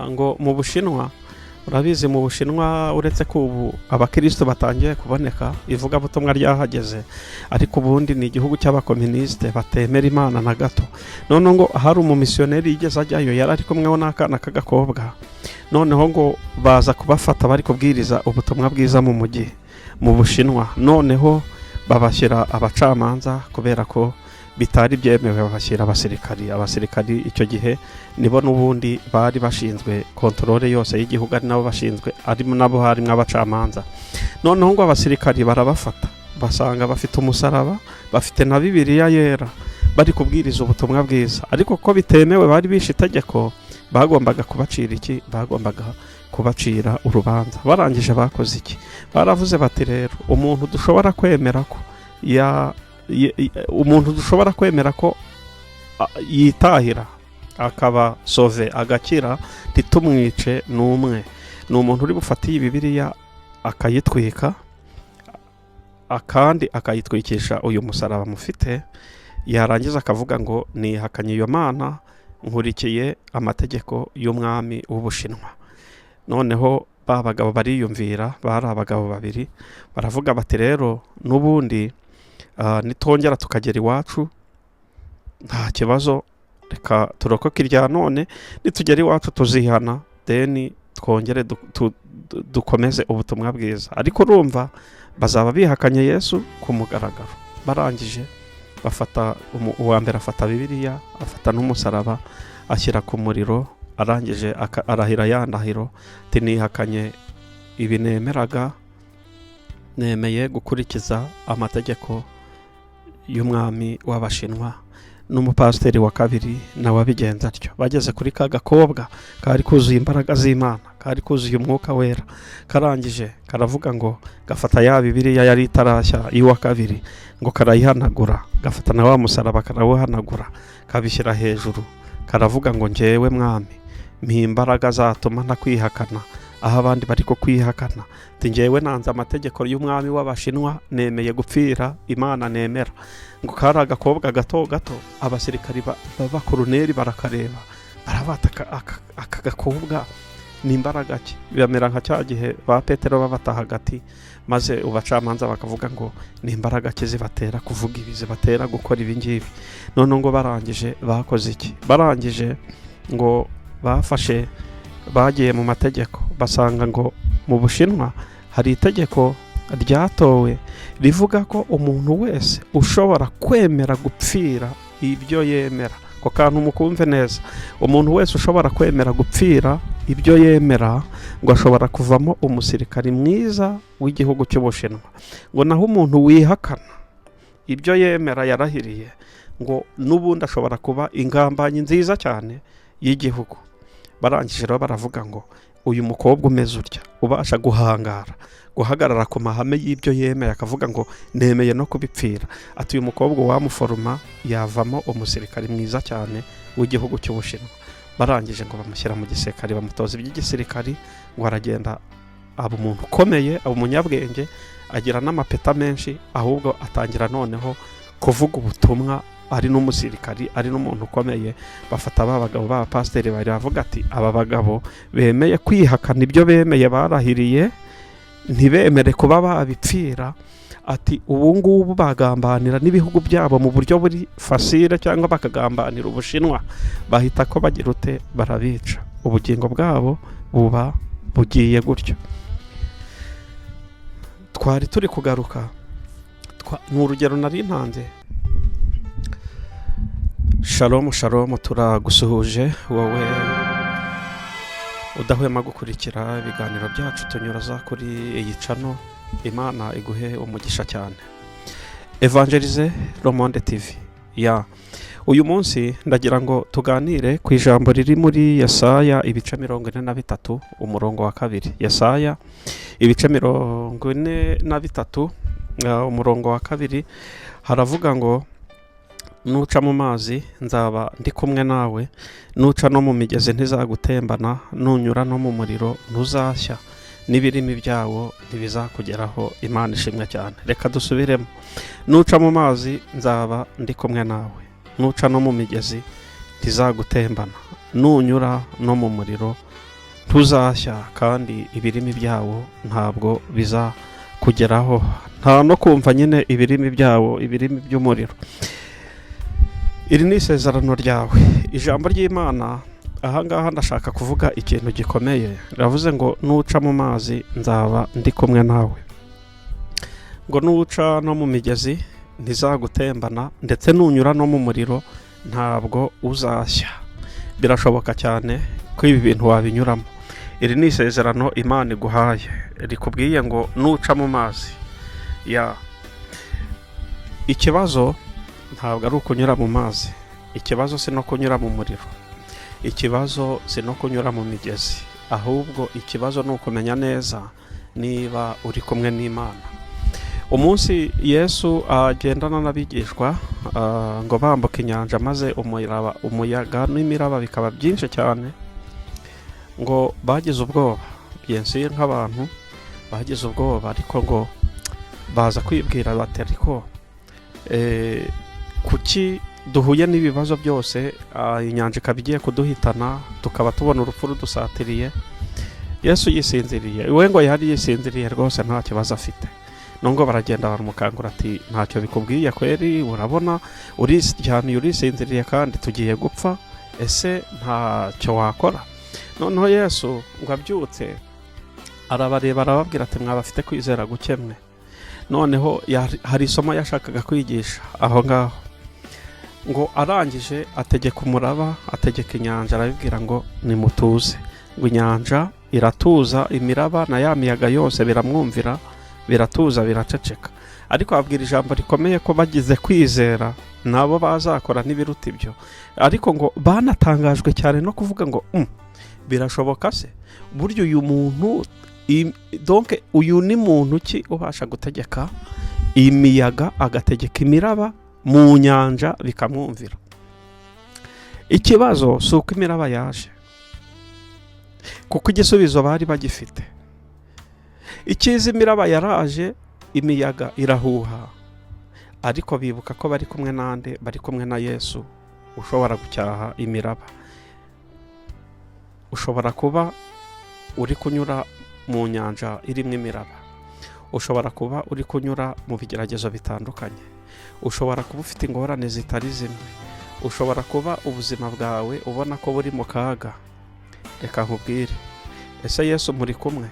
Ngo mu Bushinwa, urabizi, mu Bushinwa, uretse ko ubu abakristo batangiye kuboneka, ivugabutumwa ryahageze, ariko ubundi ni igihugu cy'abakominisite batemera Imana na gato. Noneho ngo hari umumisiyoneri yigeze ajyayo, yari ari kumwe n'akana k'agakobwa. Noneho ngo baza kubafata bari kubwiriza ubutumwa bwiza mu mujyi mu Bushinwa. Noneho babashyira abacamanza, kubera ko bitari byemewe, babashyira abasirikari. Abasirikari icyo gihe nibo n'ubundi bari bashinzwe contrôle yose y'igihugu, ari nabo bashinzwe, ari nabo harimo abacamanza. Noneho ngo abasirikari barabafata, basanga bafite umusaraba, bafite na Bibiliya yera, bari kubwiriza ubutumwa bwiza. Ariko ko bitemewe, bari bishe itegeko, bagombaga kubacira iki? Bagombaga kubacira urubanza. Barangije bakoze iki? Baravuze bati: "Rero umuntu dushobora kwemera ko yitahira, akaba sauvé, agakira, ntitumwice, ni umwe, ni umuntu uri bufate iyi Bibiliya akayitwika, akandi akayitwikisha uyu musaraba mufite, yarangiza akavuga ngo nihakanye iyo Mana, nkurikiye amategeko y'umwami w'Ubushinwa." Noneho ba bagabo bariyumvira, bari abagabo babiri, baravuga bati: "Rero n'ubundi nitwongera tukagera iwacu nta kibazo, reka turokoke irya none, nitugera iwacu tuzihana, then twongere dukomeze ubutumwa bwiza." Ariko urumva bazaba bihakanye Yesu ku mugaragaro. Barangije bafata uwa mbere, afata Bibiliya, afata n'umusaraba, ashyira ku muriro. Arangije arahira ya ndahiro ati: "Nihakanye ibi nemeraga, nemeye gukurikiza amategeko y'umwami w'Abashinwa." N'umupasiteri wa kabiri nawe abigenza atyo. Bageze kuri ka gakobwa kari kuzuye imbaraga z'Imana, kari kuzuye Umwuka Wera, karangije karavuga ngo gafata ya Bibiliya yari itarashya y'uwa kabiri, ngo karayihanagura, gafata na wa musaraba karawuhanagura, kabishyira hejuru, karavuga ngo: "Njyewe mwami, mpa imbaraga zatuma ntakwihakana aho abandi bari kukwihakana." Ati: "Njyewe nanze amategeko y'umwami w'Abashinwa, nemeye gupfira Imana nemera." Ngo kari agakobwa gato gato. Abasirikari b'abakoroneri barakareba, barabata: Aka gakobwa ni imbaraga ki?" Bamera nka cya gihe ba Petero babata hagati, maze abacamanza bakavuga ngo: "Ni imbaraga ki zibatera kuvuga ibi, zibatera gukora ibi ngibi?" Noneho ngo barangije bakoze iki? Barangije ngo bafashe, bagiye mu mategeko, basanga ngo mu Bushinwa hari itegeko ryatowe rivuga ko umuntu wese ushobora kwemera gupfira ibyo yemera, ako kantu mukumve neza, umuntu wese ushobora kwemera gupfira ibyo yemera ngo ashobora kuvamo umusirikari mwiza w'igihugu cy'Ubushinwa, ngo naho umuntu wihakana ibyo yemera yarahiriye, ngo n'ubundi ashobora kuba ingambanyi nziza cyane y'igihugu. Barangije rero baravuga ngo uyu mukobwa umeze utya, ubasha guhangara, guhagarara ku mahame y'ibyo yemeye, akavuga ngo nemeye no kubipfira, ati uyu mukobwa wamuforoma yavamo umusirikari mwiza cyane w'igihugu cy'Ubushinwa. Barangije ngo bamushyira mu gisirikari, bamutoza iby'igisirikari, ngo aragenda aba umuntu ukomeye, aba umunyabwenge, agira n'amapeta menshi. Ahubwo atangira noneho kuvuga ubutumwa ari n'umusirikari, ari n'umuntu ukomeye. Bafata ba bagabo b'abapasiteri bari, bavuga ati: "Aba bagabo bemeye kwihakana ibyo bemeye barahiriye, ntibemere kuba babipfira," ati "ubu ngubu bagambanira n'ibihugu byabo mu buryo buri facile, cyangwa bakagambanira Ubushinwa." Bahita ko bagira ute? Barabica, ubugingo bwabo buba bugiye gutyo. Twari turi kugaruka ni urugero nari ntanze. Shalom, shalom, turagusuhuje wowe udahwema gukurikira ibiganiro byacu tunyuraza kuri iyi channel. Imana iguhe umugisha cyane. Evangelize Romonde TV ya uyu munsi, ndagira ngo tuganire ku ijambo riri muri Yesaya ibice 43, umurongo wa 2. Yesaya ibice 43, umurongo wa 2, haravuga ngo: "Nuca mu mazi nzaba ndi kumwe nawe, nuca no mu migezi ntizagutembana, nunyura no mu muriro ntuzashya, n'ibirimi byawo ntibizakugeraho." Imana ishimwe cyane. Reka dusubiremo: "Nuca mu mazi nzaba ndi kumwe nawe, nuca no mu migezi ntizagutembana, nunyura no mu muriro." Ntuzashya, kandi ibirimi byawo ntabwo bizakugeraho, nta no kumva nyine ibirimi byawo, ibirimi by'umuriro. Iri ni isezerano ryawe. Ijambo ry'Imana ahangaha, ndashaka kuvuga ikintu gikomeye. Riravuze ngo nuca mu mazi nzaba ndi kumwe nawe, ngo nuca no mu migezi ntizagutembana, ndetse nunyura no mu muriro ntabwo uzashya. Birashoboka cyane ko ibi bintu wabinyuramo. Iri ni isezerano Imana iguhaye, rikubwiye ngo nuca mu mazi ya. Ikibazo ntabwo ari ukunyura mu mazi, ikibazo si no kunyura mu muriro, ikibazo si no kunyura mu migezi, ahubwo ikibazo ni ukumenya neza niba uri kumwe n'Imana. Umunsi Yesu agendana n'abigishwa ngo bambuka inyanja, maze umuyaga n'imiraba bikaba byinshi cyane, ngo bagize ubwoba byensiye nk'abantu bagize ubwoba, ariko ngo baza kwibwira bati: "Ariko kuki duhuye n'ibibazo byose, inyanja ikaba igiye kuduhitana, tukaba tubona urupfu rudusatiriye, Yesu yisinziriye?" We ngo yari yisinziriye rwose, nta kibazo afite. Nubwo baragenda baramukangura ati: "Ntacyo bikubwiye kweri? Urabona uriryamiye, urisinziriye, kandi tugiye gupfa. Ese ntacyo wakora?" Noneho Yesu ngo abyutse arabareba, arababwira ati: "Mwaba afite kwizera guke mwe." Noneho hari isomo yashakaga kwigisha aho ngaho. Ngo arangije ategeka umuraba, ategeka inyanja, arabibwira ngo nimutuze. Ngo inyanja iratuza, imiraba na ya miyaga yose biramwumvira, biratuza, biraceceka. Ariko ababwira ijambo rikomeye ko bagize kwizera nabo bazakora n'ibiruta ibyo. Ariko ngo banatangajwe cyane no kuvuga ngo: Birashoboka se burya uyu muntu, donc uyu ni muntu ki ubasha gutegeka imiyaga, agategeka imiraba mu nyanja bikamwumvira?" Ikibazo si uko imiraba yaje, kuko igisubizo bari bagifite. Icyiza, imiraba yaraje, imiyaga irahuha, ariko bibuka ko bari kumwe n'ande? Bari kumwe na Yesu ushobora gucyaha imiraba. Ushobora kuba uri kunyura mu nyanja irimo imiraba, ushobora kuba uri kunyura mu bigeragezo bitandukanye, ushobora kuba ufite ingorane zitari zimwe, ushobora kuba ubuzima bwawe ubona ko buri mu kaga. Reka nkubwire, ese Yesu muri kumwe?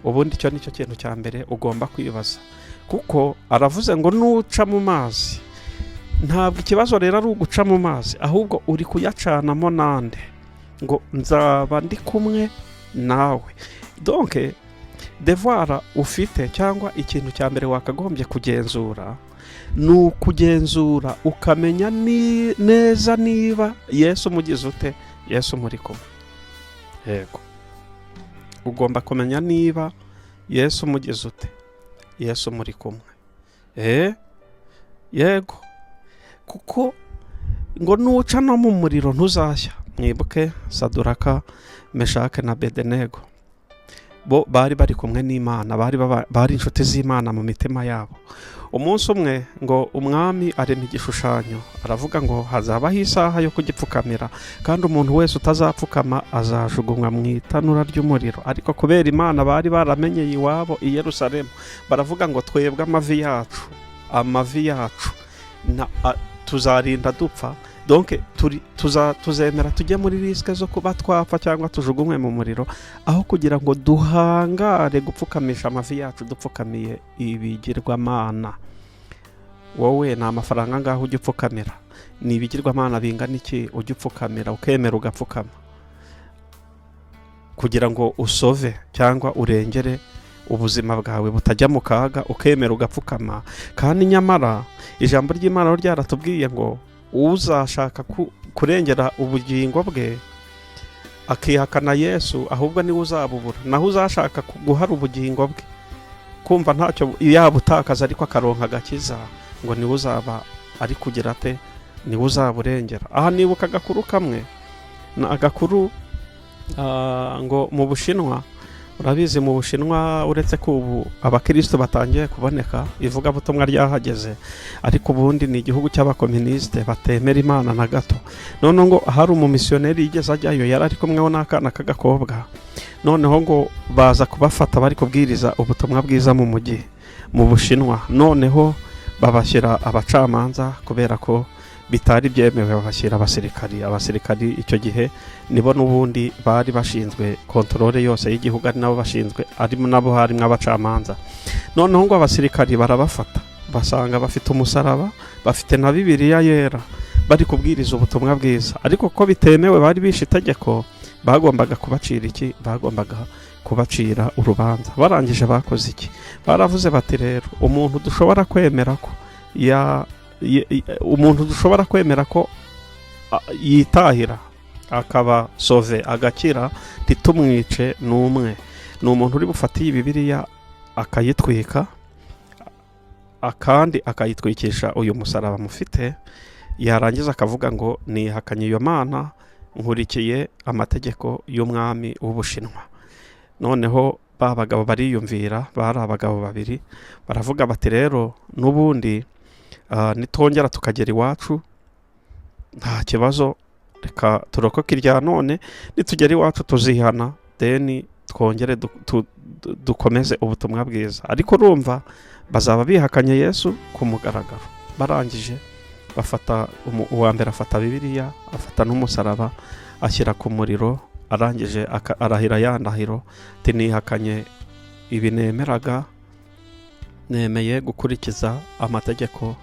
Ubundi icyo ni cyo kintu cya mbere ugomba kwibaza, kuko aravuze ngo nuca mu mazi. Ntabwo ikibazo rero ari uguca mu mazi, ahubwo uri kuyacanamo nande? Ngo nzaba ndi kumwe nawe. Donc devoir ufite, cyangwa ikintu cya mbere wakagombye kugenzura, ni ukugenzura ukamenya neza niba Yesu umugize ute, Yesu muri kumwe. Yego, ugomba kumenya niba Yesu umugize ute, Yesu muri kumwe. Yego, kuko ngo nuca no mu muriro ntuzashya. Mwibuke Saduraka, Meshake na Bedenego, bo bari bari kumwe n'Imana, bari inshuti z'Imana mu mitima yabo. Umunsi umwe ngo umwami arema igishushanyo, aravuga ngo hazabaho isaha yo kugipfukamira, kandi umuntu wese utazapfukama azajugunywa mu itanura ry'umuriro. Ariko kubera Imana bari baramenyeye iwabo i Yerusalemu, baravuga ngo: "Twebwe amavi yacu, amavi yacu tuzarinda dupfa, donc tuzemera tujye muri risque zo kuba twapfa cyangwa tujugunywe mu muriro, aho kugira ngo duhangare gupfukamisha amavi yacu dupfukamiye ibigirwamana." Wowe ni amafaranga angahe ujya upfukamira? Ni ibigirwamana bingana iki ujya upfukamira, ukemera ugapfukama kugira ngo usauve cyangwa urengere ubuzima bwawe butajya mu kaga, ukemera ugapfukama? Kandi nyamara ijambo ry'Imana ryaratubwiye ngo uzashaka kurengera ubugingo bwe akihakana Yesu, ahubwo niwe uzabubura, naho uzashaka guhara ubugingo bwe, kumva ntacyo yabutakaza ariko akaronka agakiza, ngo niwe uzaba ari kugira ate? Niwe uzaburengera. Aha nibuka agakuru kamwe, ni agakuru ngo mu Bushinwa Urabizi, mu Bushinwa, uretse ko ubu abakristo batangiye kuboneka, ivugabutumwa ryahageze, ariko ubundi ni igihugu cy'abakominisite batemera Imana na gato. Noneho ngo hari umumisiyoneri yigeze ajyayo, yari ari kumwe n'akana k'agakobwa. Noneho ngo baza kubafata bari kubwiriza ubutumwa bwiza mu mujyi mu Bushinwa. Noneho babashyira abacamanza, kubera ko bitari byemewe, babashyira abasirikari. Abasirikari icyo gihe nibo n'ubundi bari bashinzwe contrôle yose y'igihugu, ari nabo bashinzwe, ari nabo harimo abacamanza. Noneho ngo abasirikari barabafata, basanga bafite umusaraba, bafite na Bibiliya yera, bari kubwiriza ubutumwa bwiza. Ariko ko bitemewe, bari bishe itegeko, bagombaga kubacira iki? Bagombaga kubacira urubanza. Barangije bakoze iki? Baravuze bati: "Rero umuntu dushobora kwemera ko yitahira, akaba sauvé, agakira, ntitumwice, ni umwe. Ni umuntu uri bufate iyi Bibiliya akayitwika, akandi akayitwikisha uyu musaraba mufite, yarangiza akavuga ngo nihakanye iyo Mana, nkurikiye amategeko y'umwami w'Ubushinwa." Noneho ba bagabo bariyumvira, bari abagabo babiri, baravuga bati: "Rero n'ubundi nitwongera tukagera iwacu nta kibazo, reka turokoke irya none, nitugera iwacu tuzihana, then twongere dukomeze ubutumwa bwiza." Ariko urumva bazaba bihakanye Yesu ku mugaragaro. Barangije bafata uwa mbere, afata Bibiliya, afata n'umusaraba, ashyira ku muriro. Arangije arahira ya ndahiro ati: "Nihakanye ibi nemeraga, nemeye gukurikiza amategeko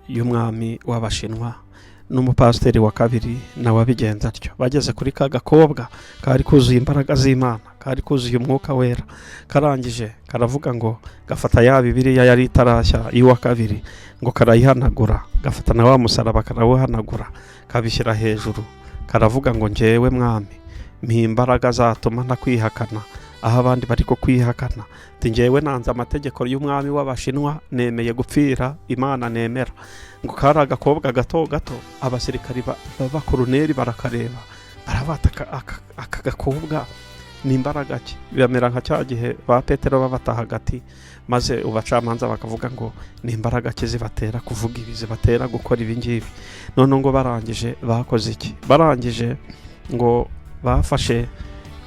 y'umwami w'Abashinwa." N'umupasiteri wa kabiri nawe abigenza atyo. Bageze kuri ka gakobwa kari kuzuye imbaraga z'Imana, kari kuzuye Umwuka Wera, karangije karavuga ngo gafata ya Bibiliya yari itarashya y'uwa kabiri, ngo karayihanagura, gafata na wa musaraba karawuhanagura, kabishyira hejuru, karavuga ngo: "Njyewe mwami, mpa imbaraga zatuma ntakwihakana aho abandi bari kukwihakana." Ati: "Njyewe nanze amategeko y'umwami w'Abashinwa, nemeye gupfira Imana nemera." Ngo kari agakobwa gato gato. Abasirikari b'abakoroneri barakareba, barabata: Aka gakobwa ni imbaraga ki?" Bamera nka cya gihe ba Petero babata hagati, maze abacamanza bakavuga ngo: "Ni imbaraga ki zibatera kuvuga ibi, zibatera gukora ibi ngibi?" None ngo barangije bakoze iki? Barangije ngo bafashe,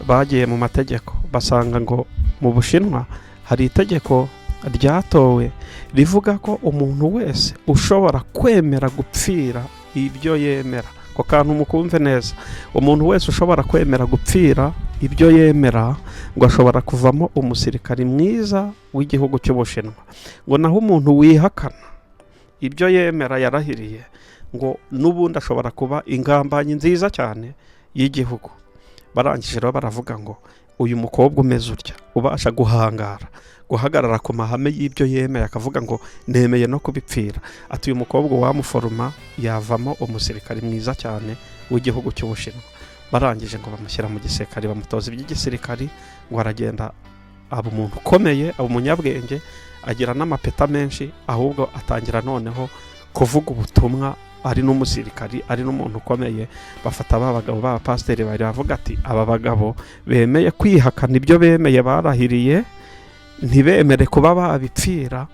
bagiye mu mategeko, basanga ngo mu Bushinwa hari itegeko ryatowe rivuga ko umuntu wese ushobora kwemera gupfira ibyo yemera, ako kantu mukumve neza, umuntu wese ushobora kwemera gupfira ibyo yemera ngo ashobora kuvamo umusirikari mwiza w'igihugu cy'Ubushinwa, ngo naho umuntu wihakana ibyo yemera yarahiriye, ngo n'ubundi ashobora kuba ingambanyi nziza cyane y'igihugu. Barangije rero baravuga ngo uyu mukobwa umeze utya, ubasha guhangara, guhagarara ku mahame y'ibyo yemeye, akavuga ngo nemeye no kubipfira, ati uyu mukobwa wamuforoma yavamo umusirikari mwiza cyane w'igihugu cy'Ubushinwa. Barangije ngo bamushyira mu gisirikari, bamutoza iby'igisirikari, ngo aragenda aba umuntu ukomeye, aba umunyabwenge, agira n'amapeta menshi. Ahubwo atangira noneho kuvuga ubutumwa ari n'umusirikari, ari n'umuntu ukomeye. Bafata ba bagabo b'abapasiteri bari, bavuga ati: "Aba bagabo bemeye kwihakana ibyo bemeye barahiriye, ntibemere kuba babipfira,"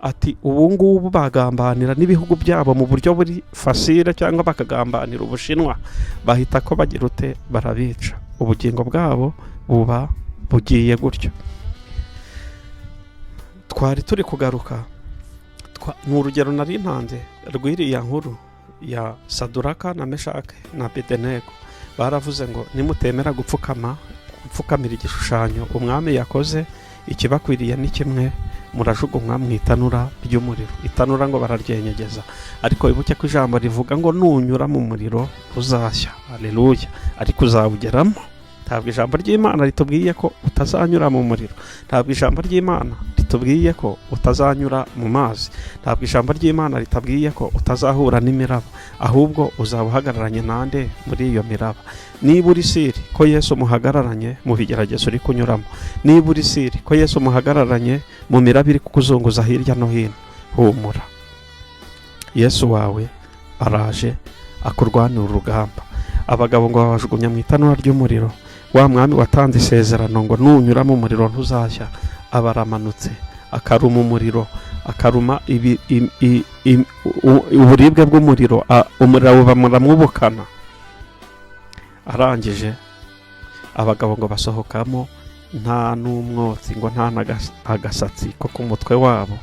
ati "ubu ngubu bagambanira n'ibihugu byabo mu buryo buri facile, cyangwa bakagambanira Ubushinwa." Bahita ko bagira ute? Barabica, ubugingo bwabo buba bugiye gutyo. Twari turi kugaruka ni urugero nari ntanze rw'iriya nkuru ya Saduraka na Meshake na Abedenego. Baravuze ngo nimutemera gupfukama, gupfukamira igishushanyo umwami yakoze, ikibakwiriye ni kimwe, murajugunywa mu itanura ry'umuriro. Itanura ngo bararyenyegeza, ariko wibuke ko ijambo rivuga ngo nunyura mu muriro uzashya. Aleluya! Ariko uzawugeramo. Ntabwo ijambo ry'Imana ritubwiye ko utazanyura mu muriro, ntabwo ijambo ry'Imana ritubwiye ko utazanyura mu mazi, ntabwo ijambo ry'Imana ritabwiye ko utazahura n'imiraba. Ahubwo uzaba uhagararanye nande muri iyo miraba? Niba uri sûr ko Yesu muhagararanye mu bigeragezo uri kunyuramo, niba uri sûr ko Yesu muhagararanye mu miraba iri kukuzunguza hirya no hino, humura, Yesu wawe araje akurwanira urugamba. Abagabo ngo babajugunya mu itanura ry'umuriro. Wa mwami watanze isezerano ngo nunyura mu muriro ntuzashya, aba aramanutse akaruma umuriro, akaruma uburibwe bw'umuriro, umuriro bamuramwubukana. Arangije abagabo ngo basohokamo nta n'umwotsi, ngo nta n'agasatsi ko ku mutwe wabo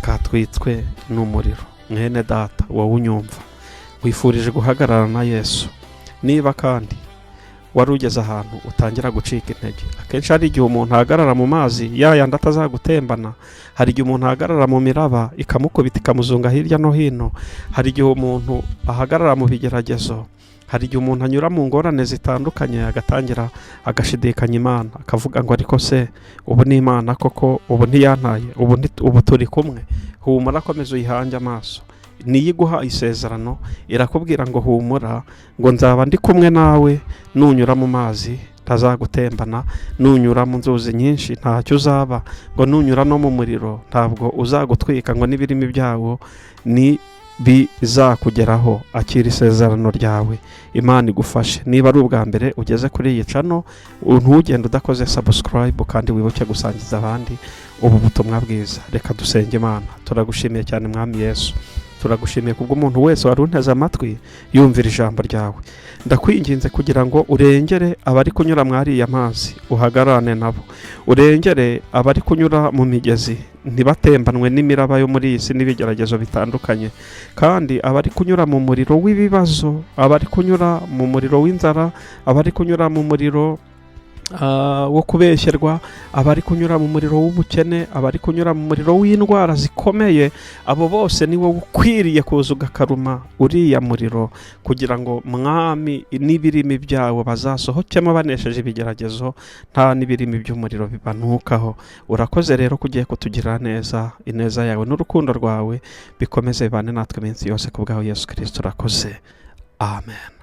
katwitswe n'umuriro. Mwene data, wowe unyumva, wifurije guhagarara na Yesu. Niba kandi wari ugeze ahantu utangira gucika intege, akenshi hari igihe umuntu ahagarara mu mazi ya yandi atazagutembana, hari igihe umuntu ahagarara mu miraba ikamukubita ikamuzunga hirya no hino, hari igihe umuntu ahagarara mu bigeragezo, hari igihe umuntu anyura mu ngorane zitandukanye agatangira agashidikanya Imana, akavuga ngo ariko se ubu ni Imana koko? Ubu ntiyantaye? Ubu turi kumwe? Humura, komeza uyihange amaso. Niyo iguha isezerano, irakubwira ngo humura, ngo nzaba ndi kumwe nawe, nunyura mu mazi ntazagutembana, nunyura mu nzuzi nyinshi ntacyo uzaba, ngo nunyura no mu muriro ntabwo uzagutwika, ngo n'ibirimi byawo ni bizakugeraho. Akira isezerano ryawe, Imana igufashe. Niba ari ubwa mbere ugeze kuri iyi channel, ntugende udakoze subscribe, kandi wibuke gusangiza abandi ubu butumwa bwiza. Reka dusenge Imana. Turagushimiye cyane, Mwami Yesu. Turagushimiye kubw'umuntu wese wari unteze amatwi yumvira ijambo ryawe. Ndakwinginze kugira ngo urengere abari kunyura muri ariya mazi, uhagararane nabo. Urengere abari kunyura mu migezi, ntibatembanwe n'imiraba yo muri iyi si n'ibigeragezo bitandukanye. Kandi abari kunyura mu muriro w'ibibazo, abari kunyura mu muriro w'inzara, abari kunyura mu muriro wo kubeshyerwa, abari kunyura mu muriro w'ubukene, abari kunyura mu muriro w'indwara zikomeye, abo bose ni wowe ukwiriye kuza ugakaruma uriya muriro, kugira ngo, Mwami, n'ibirimi byawo bazasohokemo banesheje ibigeragezo, nta n'ibirimi by'umuriro bibanukaho. Urakoze rero ko ugiye kutugirira neza. Ineza yawe n'urukundo rwawe bikomeze bibane natwe iminsi yose ku bwawe Yesu Kirisito. Urakoze, amen.